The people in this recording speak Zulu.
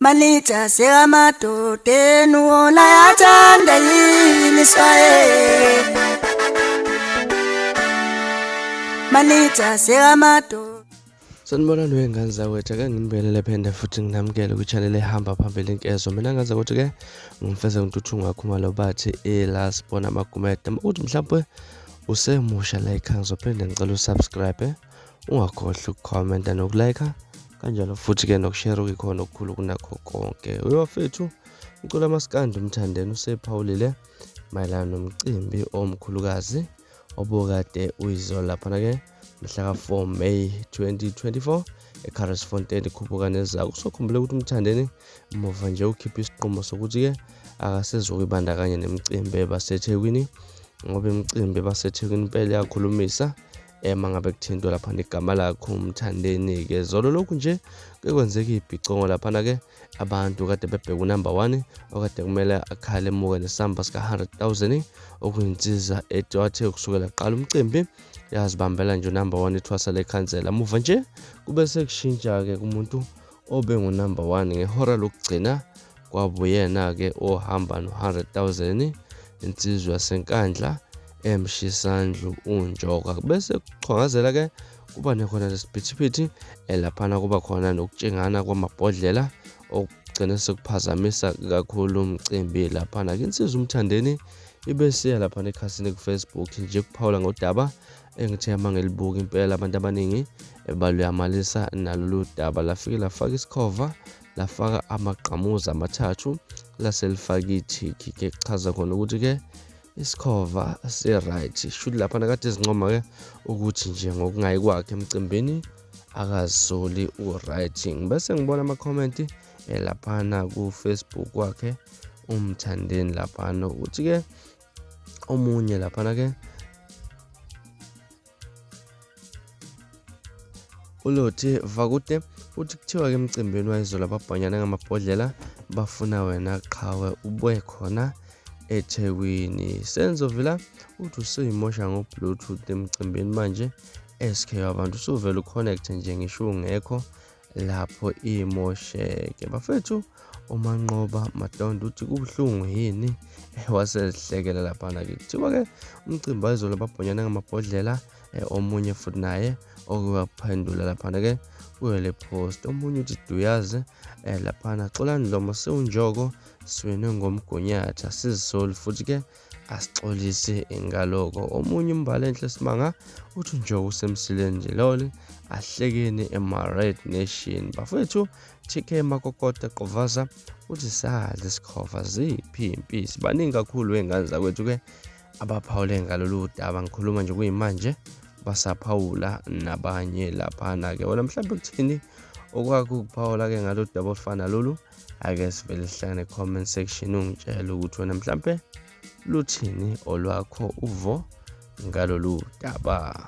Manitha sekamadodeni wona yathanda yini swaye. Manitha sekamadoda. Sanibonani wey'ngane zakwethu, ake nginibelele phinde futhi nginamukele kwi-channel ehamba phambili inkezo. Mina ngazi ukuthi ke ngimfeze ngintuthu ngakhumalo bathi ila sibona amagumede. Ukuthi mhlawumbe usemusha la ekhaya ngizophinde ngicela usubscribe, ungakhohlwa ukukhomenta nokulike kanjalo futhi ke nokushare okuyikhona okukhulu kunakho konke. Uyowafethu umculo amaskandi uMthandeni usephawulile mayelana nomcimbi omkhulukazi obukade uyizolo laphana-ke mhla ka-4 May 2024 eCarlsfontein ikhuphuka nezako. Usokhumbule ukuthi uMthandeni muva nje ukhiphe isinqumo sokuthi-ke akasezukuyibandakanya nemicimbi ebaseThekwini ngoba imicimbi ebaseThekwini impela iyakhulumisa ema ngabe kuthintwa laphana igama lakho uMthandeni-ke. Zolo lokhu nje kuke kwenzeka ibhicongo laphana-ke abantu kade bebheka unumber 1 okade kumele akhale emuke nesamba sika-100,000 okuyinsiza ethi kusukela kuqala umcimbi yazibambela nje unumber 1 ithwasa lekhansela. Muva nje kube sekushintsha-ke kumuntu obengunumber 1 ngehora lokugcina kwabuyena-ke ohamba no-100,000 insizwa yaseNkandla emshisandlu uNjoka. Bese kuchwangazela-ke kuba nekhona lesiphithiphithi laphana kuba khona nokutshengana kwamabhodlela okugcina sekuphazamisa kakhulu umcimbi laphana. Ke insizwa uMthandeni ibe siya laphana ekhasini ku-Facebook nje kuphawula ngodaba engithe uma ngilibuka impela abantu abaningi baluyamalisa nalolu daba. Lafike lafaka isikhova, lafaka amagqamuza amathathu, lase lifaka ithiki ke kuchaza khona ukuthi-ke isikhova si-right. Shuthi laphana kade zincoma-ke ukuthi nje ngokungayi kwakhe emcimbini akazisoli u-right. Ngibese ngibona amakhomenti laphana ku-Facebook kwakhe uMthandeni laphana ukuthi-ke omunye laphana-ke uLothi Vakude uthi kuthiwa-ke emcimbini wayizolo ababhonyane ngamabhodlela bafuna wena qhawe ubuye khona eThekwini. Senzo Vila uthi usuyimosha ngo-Bluetooth emcimbini manje SK wabantu usuvele uconnect nje ngisho ungekho lapho imosheke. Bafethu uManqoba Madondo uthi kubuhlungu yini wasezihlekela laphana-ke. Kuthiwa-ke umcimbi wayizolo babhonyane ngamabhodlela omunye futhi naye okwaphendula laphana-ke kuyo le post. Omunye uthi duyaze laphana Xolani Dlomo sewunjoko siwine ngomgunyathi asizisoli futhi-ke asixolisi ngaloko. Omunye umbali enhle simanga uthi unjoko usemsileni nje loli ahlekeni ema-Red Nation. Bafethu TK Makokota Qovaza uthi sadla isikhova ziphi impisi. Baningi kakhulu wey'ngane zakwethu-ke abaphawule ngalolu daba. Ngikhuluma nje kuyimanje basaphawula nabanye laphana-ke. Wena mhlawumbe kuthini okwakho ukuphawula-ke ngalolu daba olufana lolu? Ake sivele sihlangane comment section ungitshele ukuthi wena mhlampe luthini olwakho uvo ngalolu daba.